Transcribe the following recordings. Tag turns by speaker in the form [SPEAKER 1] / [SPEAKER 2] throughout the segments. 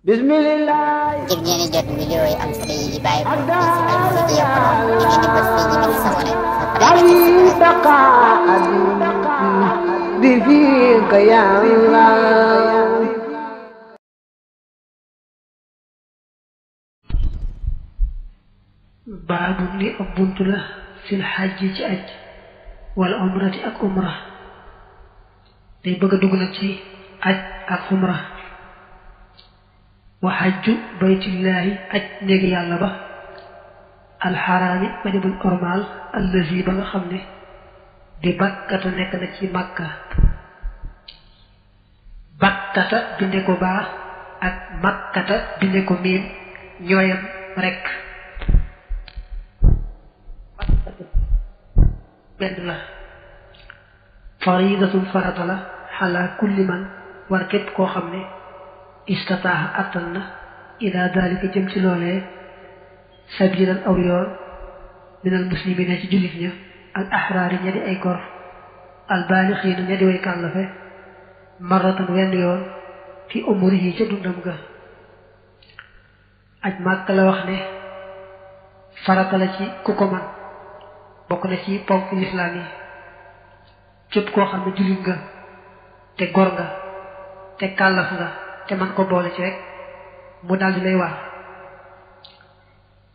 [SPEAKER 1] Bismillah.
[SPEAKER 2] ngir ngeen di jot vidéo yi am solo yi bàyyi ko ci Al-Mouridiyyah Pro da ngeen di bës fii ñu bind s'abonné ba pare
[SPEAKER 1] بفيك يا الله
[SPEAKER 3] baabu li ab buntu la fil xajji ci aj wala umrati ak umra day bëgg a dugg nag ci aj ak umra wa xajju baytillahi aj néegi yàlla ba alxaraami ba di buñ ormaal allazi ba nga xam ne di bakkata nekk na ci makka bakkata binde ko baa ak makkata binde ko miim ñooyam rekk benn la fariidatul farata la xalaa kulli man war képp koo xam ne istataaxa attan na ila dalika jëm ci loolee sabilan aw yoon minal muslimina ci jullit ña al axraari ña di ay gor al baalixiina ña di way kàllafe maratan wenn yoon fi umurihi ca dundam ga aj màkk la wax ne farata la ci ku ko man bokk na ci ponk lislaam yi képp koo xam ne jullit nga te gor nga te kàllaf nga te man ko boole ci rek mu daldi lay war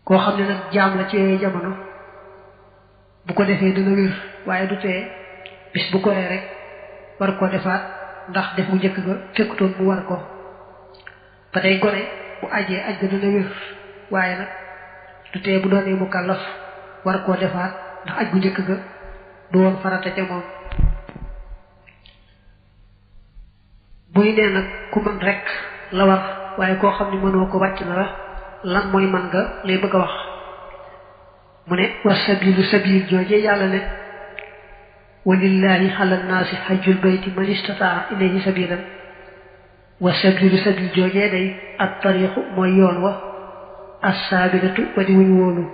[SPEAKER 3] koo xam ne nag jaam la ci yooyu jamono bu ko defee dina wér waaye du tee bis bu koree rek war koo defaat ndax def mu njëkk ga fekkutoon mu war ko ba tey gone bu ajee aj ga dina wér waaye nag du tee bu doonee mu kàllaf war koo defaat ndax aj gu njëkk ga du woon farata ca moom buy nee nag ku mën rek la war waaye koo xam ne mënoo ko wàcc na la lan mooy man nga lay bëgg a wax mu ne wa sabilu sabil jooje yàlla ne walillahi ala nnaasi hajjul bayti man istataa ilayhi sabilan wa sabilu sabil jooje day at tariixu mooy yoon wa assaabilatu wa di wuñ wóolu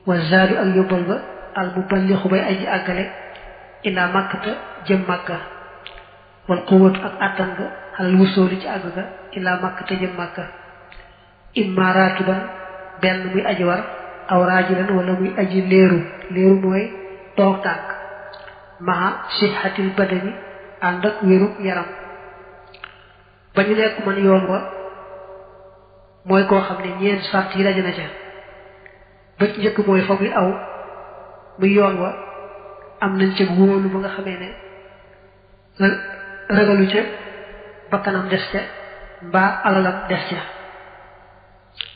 [SPEAKER 3] wa zaadu ak yóbbal ba al muballixu bay aji àggale ilaa màkkata jëm màkka wal quwwatu ak àttan ga xalal wusooli ci àgg ga ilaa màkkata jëm màkka imma raakiban benn muy aji war aw raajilan wala muy aji léeru léeru mooy toog tànk maha sixatil badani ànd ak wéru yaram ba ñu nekk man yoon wa mooy koo xam ne ñeent sart yi daje na ca ba ci njëkk mooy fa muy aw muy yoon wa am nañ ca wóolu ba nga xamee ne ragalu ca bakkanam des ca mbaa alalam des ca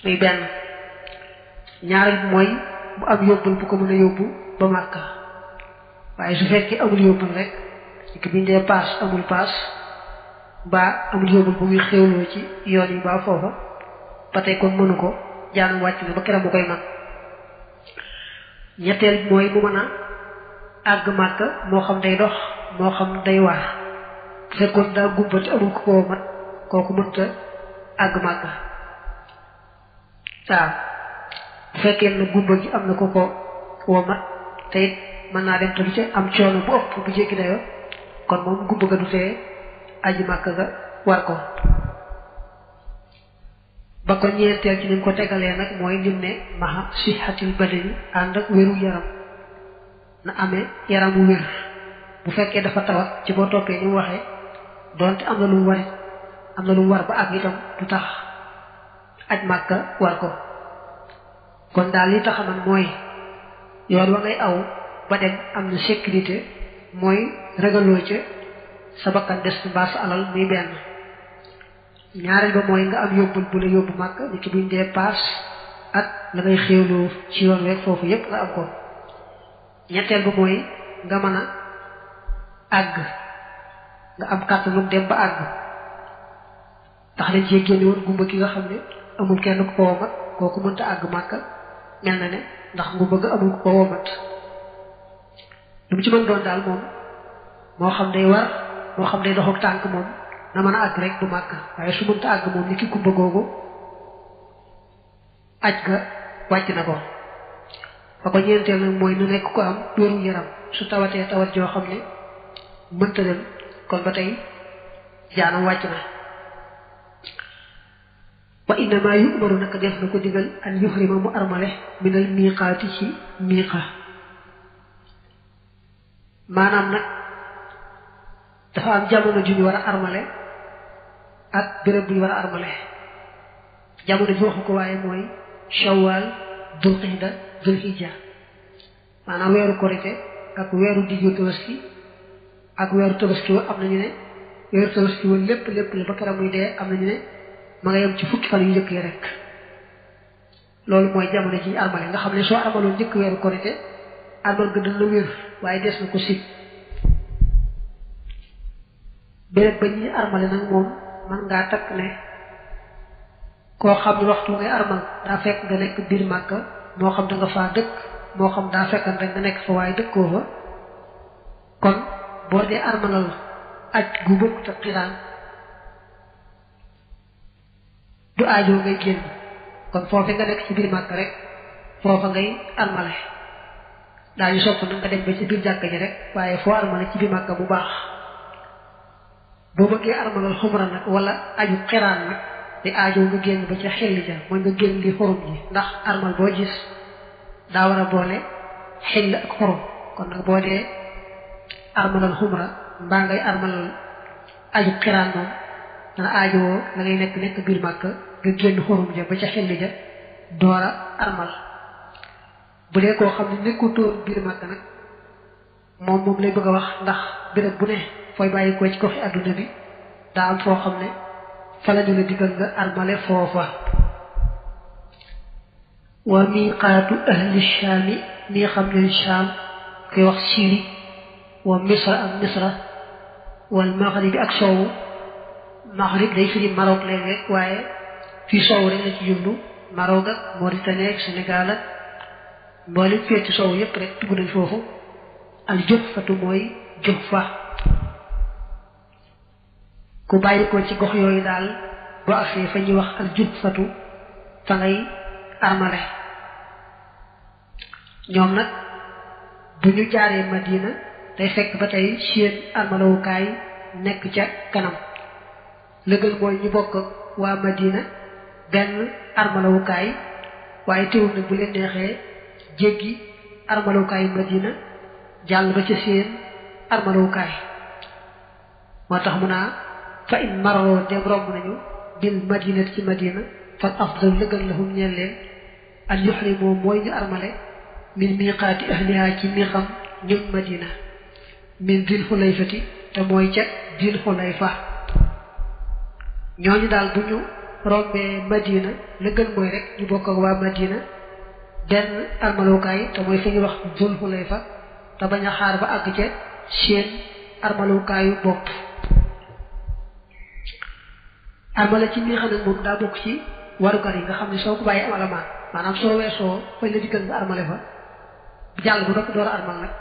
[SPEAKER 3] muy benn ñaareel mooy bu am yóbbul bu ko mën a yóbbu ba Màkka waaye su fekkee amul yóbbul rek ci biñ dee paas amul paas mbaa amul yóbbul bu muy xéwloo ci yoon yi mbaa foofa ba tey kon mënu ko jaanam wàcc na ba keroog mu koy man ñetteel mooy mu mën a àgg Màkka moo xam day dox moo xam day war bu fekkoon daa gumba te amul ko koo mat kooku mënta àgg Màkka waaw bu fekkee na gumba gi am na ko ko woo mat te it mën naa dem te du ca am coono bu ëpp bu jéggi dayoo kon moom gumba ga du tee aji Màkka ga war ko ba ko ñeenteel ci ni mu ko tegalee nag mooy lim ne maha sixatil badani ànd ak wéru yaram na amee yaram wu wér bu fekkee dafa tawat ci boo toppee ni mu waxee doonte am na lu mu war ba ak itam du tax aj Màkka war ko kon daal li taxaman mooy yoon wa ngay aw ba dem am na sécurité mooy ragaloo ca sa bakkan des mbaa sa alal muy benn ñaareel ba mooy nga am yóbbul bu la yóbbu Màkka ni ki buñ dee paas ak la ngay xéewloo ci yoon week foofu yépp nga am ko ñetteel ba mooy nga mën a àgg nga am kàttanu dem ba àgg tax dañ cee génne woon gumba ki nga xam ne amul kenn ku ko womat kooku mënta àgg Màkka mel na ne ndax gumba nga amul ku ko womat lu mu ci mën doon daal moom moo xam day war moo xam day dox ak tànk moom na mën a àgg rek du Màkka waaye su mënta àgg moom ni ki gumba googu aj ga wàcc na ko ba ko ñeenteel nag mooy nu nekk ko am wéru yaram su tawatee tawat joo xam ne mënta dem kon ba tey jaanam wàcc na innama yu'maru naka def na ko digal an yuhrima mu armale minal miqaati ci miqa maanaam nag dafa am jamono ju ñu war a armale ak béréb bu ñu war a armale jamono ji waxu ko waaye mooy shawwal dul qixda dul hijja maanaam weeru korite ak weeru diggu tabaski ak weeru tabaski wa am nañu ne weeru tabaski wa lépp la ba keroog muy dee am nañu ne ma nga yem ci fukki fan yu njëkk yi rek loolu mooy jamono ji armale nga xam ne soo armaloon njëkk weeru korite armal ga dana wér waaye des na ko sig béréb ba ñuy armale nag moom man ngaa takk ne koo xam ne waxtu ngay armal daa fekk nga nekk biir Màkka moo xam da nga faa dëkk moo xam daa fekkan rek nga nekk fa waaye dëkkoo fa kon boo dee armalal aj gu bokk te xiraan du aajoo ngay génn kon foofu nga nekk ci biir Màkka rek foofa ngay armale daañu sopp nag nga dem ba ci biir jàkka ji rek waaye foo armale ci biir Màkka bu baax boo bëggee armalal xumra nag wala aju xiraan nag di aajoo nga génn ba ca xelli ja mooy nga génn li xurum ji ndax armal boo gis daa war a boole xell ak xurum kon nag boo dee armalal xumra mbaa ngay armalal aju xiraan moom dana aajowoo la ngay nekk biir Màkka nga génn xurum ja ba ca xelli ja doora armal bu dee koo xam ne nekkutoon biir Màkka nag moom lay bëgg a wax ndax béréb bu ne fooy bàyyi ko ci goxi adduna bi daa am foo xam ne fa la ñu la digal nga armale foofa wa miqaatu ahli shaami mi xam ne shaam koy wax Syrie wa misra ak misra wal maghrib ak soowu maghrib day firi Maroc léeg-léeg waaye fii soowu rek la ci jublu Maroc ak Mauritanie ak Sénégal ak mboolem féeti soowu yépp rek dugg nañ foofu al juhfatu mooy juhfa ku bàyyi ko ci gox yooyu daal boo agsee fa ñuy wax al juhfatu fa ngay armale ñoom nag bu ñu jaaree Madina day fekk ba tey seen armalawukaay nekk ca kanam lëgal mooy ñu bokk waa Madina benn armalawukaay waaye teewul nag bu leen neexee jéggi armalawukaayu Madina jàll ba ca seen armalawukaay moo tax mu naa fa in maroo dem romb nañu bil Madina ci Madina fal afdal lëgal lahum ñeel leen an yuhrimu mooy ñu armale min miqaati ahliha ci miqam ñun Madina min dil xulayfati te mooy ca dil xulayfa ñooñu daal bu ñu rombee Madina la gën mooy rek ñu bokk ak waa Madina benn armalookaay te mooy fi ñu wax dil xulayfa te bañ a xaar ba àgg ca seen armalookaayu bopp armala ci miixa nag moom daa bokk ci warugar yi nga xam ne soo ko bàyyi am alamaan maanaam soo weesoo fañ la diggal nga armale fa jàll bu noppi door a armal nag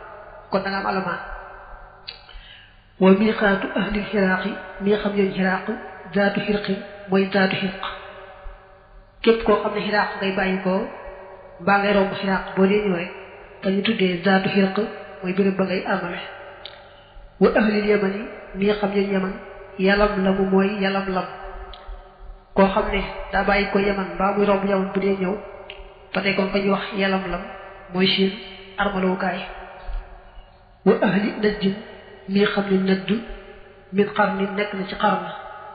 [SPEAKER 3] kon da nga am alamaan wa miqaatu ahlil xiraaqi mi xam ñooñ xiraaq zaatu xirqi mooy zaatu xirq képp koo xam ne xiraaq ngay bàyyi ko mbaa ngay romb xiraaq boo dee ñëw rek te ñu tuddee zaatu xirq mooy béréb ba ngay armale wa ahlil yamani mi xam ñooñ yaman yalam lamu mooy yalam lam koo xam ne daa bàyyi ko yaman mbaa muy romb yaman bu dee ñëw ba tey kon ko ñu wax yalam lam mooy siin armalowukaay wa ahli najdin mi xam ne najd min qarni nekk na ci qarn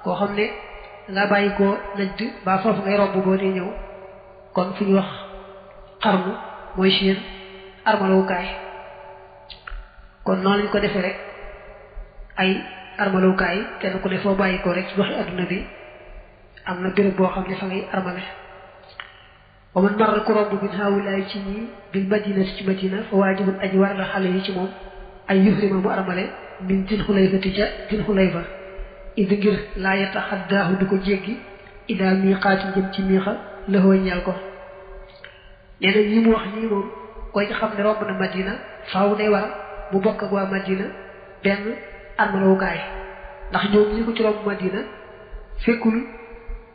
[SPEAKER 3] koo xam ne nga bàyyi ko najd ba foofu ngay romb boo dee ñëw kon fu ñu wax qarnu mooy siin armalowukaay kon noonu lañ ko defee rek ay armalowukaay kenn ku ne foo bàyyi ko rek ci goxi adduna bi am na béréb boo xam ne fa ngay armale wa man marra ku romb min haawulaay ci ñi bil madina ci madina fa waajibun aji war la xale yi ci moom ay yuhrima mu armale min dil xulayfati ca dil xulayfa indi ngir laa yataxaddaahu du ko jéggi ila miiqaati jëm ci miixa lëxoo ñeel ko nee na ñi mu wax ñii moom koy nga xam ne romb na madina faaw day war mu bokk ak waa madina benn armalewukaay ndax ñoom ñi ko ci romb madina fekkul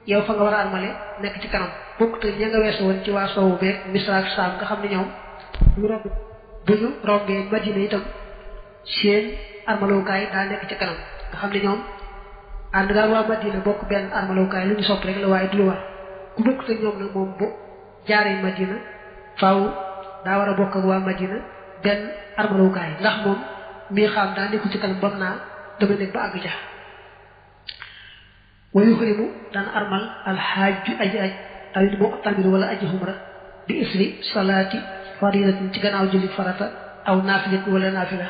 [SPEAKER 3] yow fa nga war a armale nekk ci kanam bokk te ña nga weesu woon ci waa soowu beeg misra ak saam nga xam ne ñoom bu ñu rombee madina itam seen armalewukaay daa nekk ci kanam nga xam ne ñoom ànd ngaa waa madina bokk benn armalewukaay lu ñu sopp rek la waaye du lu war ku bokk te ñoom nag moom bu jaaree Madina faaw daa war a bokk ak waa Madina benn armalukaay ndax moom mii xam daa nekku ci kanam bam naa dama nekk ba àgg ja wa yuhrimu daan armal alxaaju aji aj awit mu'tamir wala aji humra bi isri salaati faridatin ci gannaaw julli farata aw naafilatin wala naafila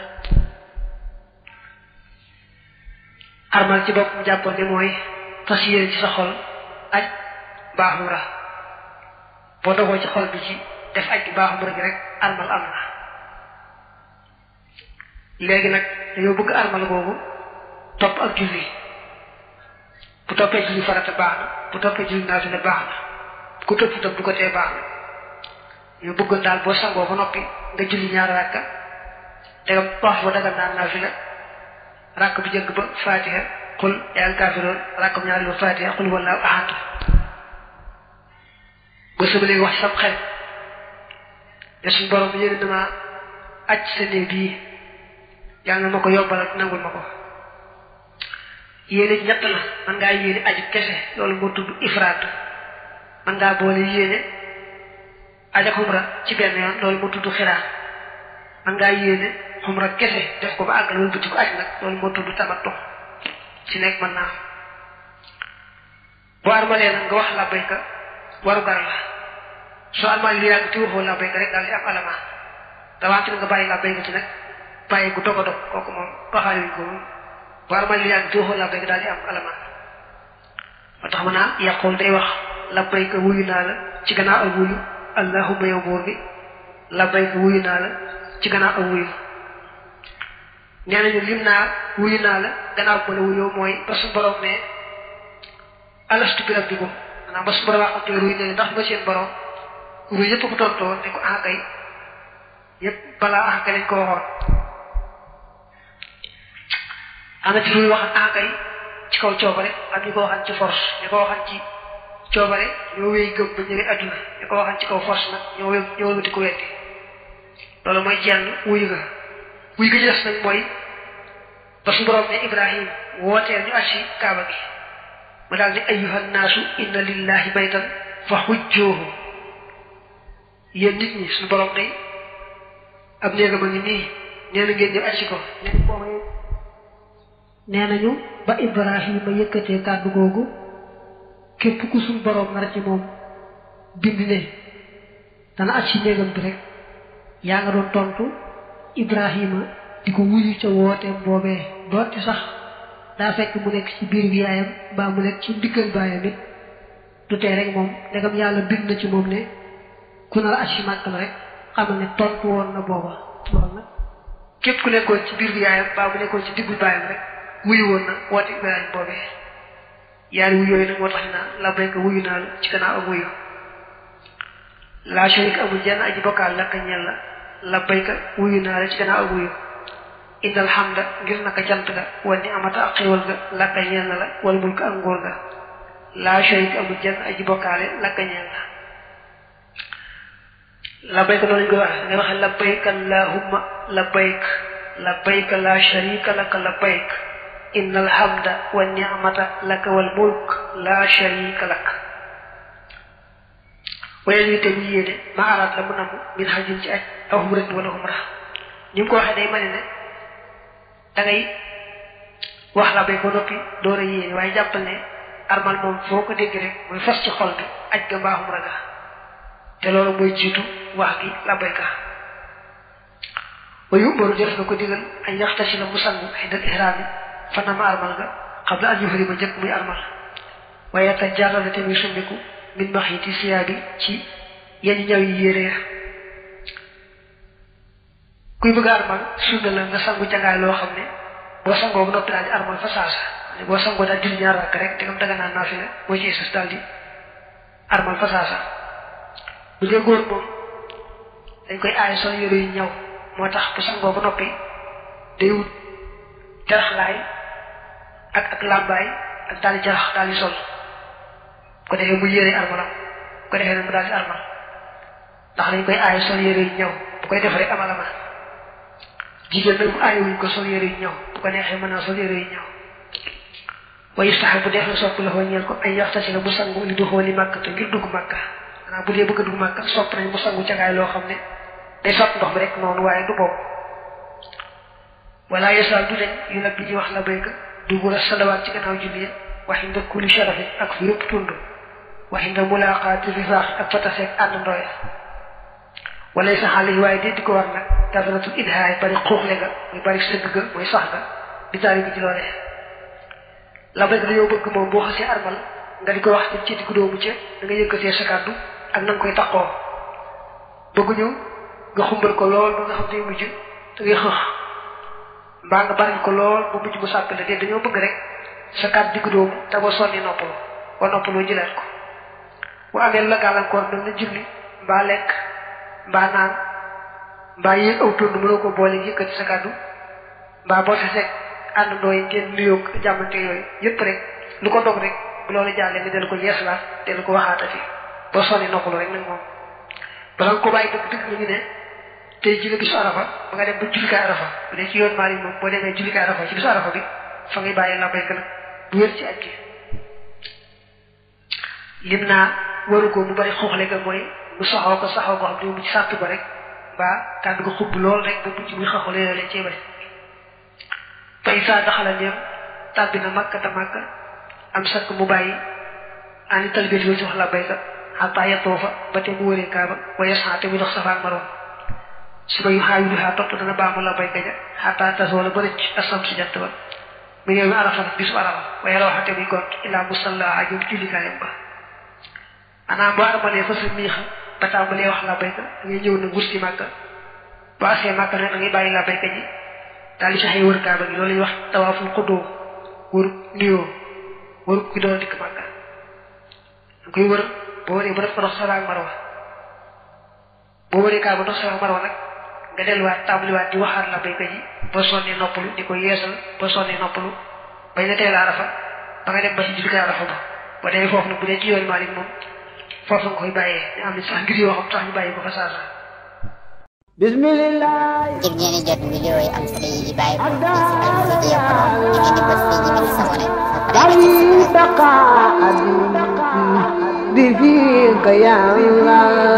[SPEAKER 3] armal ci bopp mu jàppoon ne mooy fas yéene ci sa xol aj baa humra boo dogoo ci xol bi ci def aj baa humra gi rek armal am na léegi nag dañoo bëgg armal googu topp ak julli bu toppee julli farata baax na bu toppee julli naafila baax na ku topp itam du ko tee baax na yow bëggoon daal boo sangoo ba noppi nga julli ñaari rakka dagam wax ba dagal naan naafila rakk bu jëkk ba fatiha qul yaa kaafiroon rakkam ñaari ba fatiha qul wallaahu ahad ba sama léegi wax sam xel ne suñu borom bi yéen dama aj sa néeg bii yaa nga ma ko yombalal nangul ma ko yéene ñett la man ngaa yéene aju kese loolu moo tudd ifraat man ngaa boole yéene aj ak xumra ci benn yoon loolu moo tudd xiraan man ngaa yéene xumra kese def ko ba àggal wala bëti ko aj nag loolu moo tudd tamattu ci nekk mën naa boo armalee nag nga wax labbayka waru gar la soo armalee li yàgg ti waxoo labbayka rek daal di am alama rawante nga bàyyi labbayka ci nag bàyyi gu dog a dog kooku moom waxaale wuñ ko moom boo armalee li yàgg ti waxoo labbayka daal di am alama moo tax ma naa yàqul day wax labbayka wuyu naa la ci gannaaw ak wuyu allahumma yow buur bi labbayka wuyu naa la ci gannaaw ak wuyu nee nañu lim naa wuyu naa la gannaaw ba la wuyoo mooy ba suñu borom ne alastu bi rabbikum maanaam ba suñu borom wax ak ruy ne ndax ba seen borom ruy yëpp ko tontoo ne ko ah kay yëpp balaa ah kay lañ ko waxoon am na ci ruy wax ah kay ci kaw coobare ak ñu ko waxan ci force ñu ko waxan ci coobare ñoo wéy gëm ba ñëwee adduna ñu ko waxan ci kaw force nag ñoo wëlbati ko weddi loolu mooy jenn wuyu ga wuyu ga ci des nag mooy ba su borom ne Ibrahim wooteel ñu asi kaaba gi ma daal ne ayyuhan naasu inna lillahi baytan fa hujjoohu yéen nit ñi suñu borom day ab néegam a ngi nii nee na ngeen ñëw asi ko nee nañu ba Ibrahima yëkkatee kàddu googu képp ku suñu borom nar ci moom bind ne dana asi néegam bi rek yaa nga doon tontu Ibrahima di ko wuyu ca wooteem boobee doonte sax daa fekk mu nekk ci biir bi yaayam mbaa mu nekk ci diggal baayam it du tee rek moom ndegam yàlla bind na ci moom ne ku nar a aj si màkk la rek xamal ne tontu woon na booba loolu nag képp ku nekkoon ci biir bi yaayam mbaa mu nekkoon ci diggu baayam rek wuyu woon na woote Ibrahima boobee yaari wuyu yooyu nag moo tax naa labbayka wuyu naa la ci gannaaw ak wuyu laa sharika amul jenn aji bokkaal la ka ñeel la labbayka wuyu naa la ci gannaaw ak wuyu indal hamda ngir naka jant ga wal ni amata ak xéwal ga lakka ñeel na la wal mulk ak nguur ga laa sharika amul jenn aji bokkaale lakka ñeel la labbayka noonu lañ koy wax nga waxe labbayka allahumma labbayk labbayka laa sharika laka labbayk innal hamda wal ni'mata laka wal mulk laa sharika lak waaye ñu te ñu yéene ma araat la mu namm min xajin ci aj aw xumratin wala xumra ni mu ko waxee day mane ne da ngay wax la bay ba noppi door a yéene waaye jàppal ne armal moom foo ko dégg rek mooy fas ci xol bi aj ga mbaa xumra ga te loolu mooy jiitu wax gi la bayka wa yu'maru def na ko digal ay yaxtasi la mu sangu xindal ihraami fa nama armal ga xam la an yuhrima njëkk muy armal waaye ta jarrale te muy sumbiku min maxiti siyaabi ci yenn ñaw yi yére ya kuy bëgg a armal sunna la nga sangu jangaay loo xam ne boo sangoo ba noppi daal di armal fa saasa boo sangoo daal julli ñaar rakk rek te ngam daga naan naafila boo ci sas daal di armal fa saasa bu dee góor moom dañ koy aay sol yére yu ñaw moo tax bu sangoo ba noppi day wut jaraxlaay ak làmbaay ak daal di jarax daal di sol ko defee mu yére armalam ko defee nag mu daal di armal ndax dañ koy aay sol yére yu ñaw bu koy def rek amalama jigéen nag mu aayewuñ ko sol yére yu ñaw bu ko neexee mën naa sol yére yu ñaw way sax bu def na sopp la ho ñeel ko ay yaxtasi la bu sangu li du xooli makka te ngir dugg makka ana bu dee bëgg dugg makka sopp nañ bu sangu ca gaay loo xam ne day sopp ndox bi rek noonu waaye du boobu wala yasal du dañ yu nag bi di wax la bayka du bu la salawaat ci gannaaw julli wax inda kulli sharafi ak fi yëpp tund wax inda mulaqaati rifaax ak fataseeg ànd ndooya wala sa xale yi waaye di ko war nag kasratul idhaay bari xuuxle ga muy bari sëgg ga muy sax ga di taari bi ci loolee la bayka dañoo bëgg moom boo xasee armal nga di ko wax ci diggu doomu ca da nga yëkkatee sa kàddu ak na nga koy taxoo bëgguñu nga xumbal ko lool ba nga xam ne mujj da ngay xëx mbaa nga bari ko lool ba mujj mu sàpp la dee dañoo bëgg rek sa kàddu diggu doomu te boo sonni noppalu ba noppaloo jëlaat ko bu amee la gàllankoor nag na julli mbaa lekk mbaa naan mbaa yéeg aw tund mënoo ko boole yëkkati sa kàddu mbaa boo sa seeg àndandoo yi ngeen nuyoo jàmmante yooyu yëpp rek lu ko dog rek bu loolu jàllee nga dellu ko yeeslaat dellu ko waxaatati boo sonni noppalu rek nag moom bala nga ko bàyyi dëgg dëgg ñu ngi ne tey ji la bisu arafa ba nga dem ba jullikaay arafa bu dee ci yoon maari moom boo demee jullikaay arafa ci bisu arafa bi fa ngay bàyyi la bayka nag bu wér ci aj gi lim naa waru ko mu bari xooxle ga mooy mu saxoo ko xam ne mu ci sàtt ba rek mbaa kàddu ko xubb lool rek ba mujj muy xaxule yooyu leen cee bari fay saa daxala ndéem tàbbi na makka ta makka am sakk mu bàyyi ani talibét yooyu ci wax la bayka xataa yettoo fa ba te mu wëree kaaba waaye sax te muy dox Safa ak Marwa suba yu xaayu duhaa topp dana baamu la bayka ja xataa tas wala ba rëcc asam si jant ba mu yow mi arafa nag bisu arafa waaye rawaxate muy gont ilaa musalla ajum jullikaayam ba maanaam boo armalee fa sa miixa ba tàmbalee wax la bayka da ngay ñëw nag wut si màkka boo asee màkka nag da ngay bàyyi la bayka ji daal di saxee wër kaaba gi loolu lañuy wax tawaaful xuddoo wër nuyoo wër ki doon dikk màkka da koy wër boo wëree ba def ko dox Safa ak Marwa boo wëree kaaba dox Safa ak Marwa nag nga delluwaat tàmbaliwaat di waxaat la bayka ji boo sonnee noppalu di ko yeesal boo sonnee noppalu bañ na teel arafa ba nga dem ba ci jullikaay arafa ba boo demee foofu nag bu dee ci yoon Maalik moom foofu nga koy bàyyee ñu am ni sax ngir yoo xam tax ñu bàyyi ko fa saasa
[SPEAKER 1] bismillah
[SPEAKER 2] ngir ngeen di jot vidéo yi am solo yi di bàyyi ko ci Alfidiya Pro ngeen di bës fii ci biir sabone
[SPEAKER 1] بقاء بفيك يا الله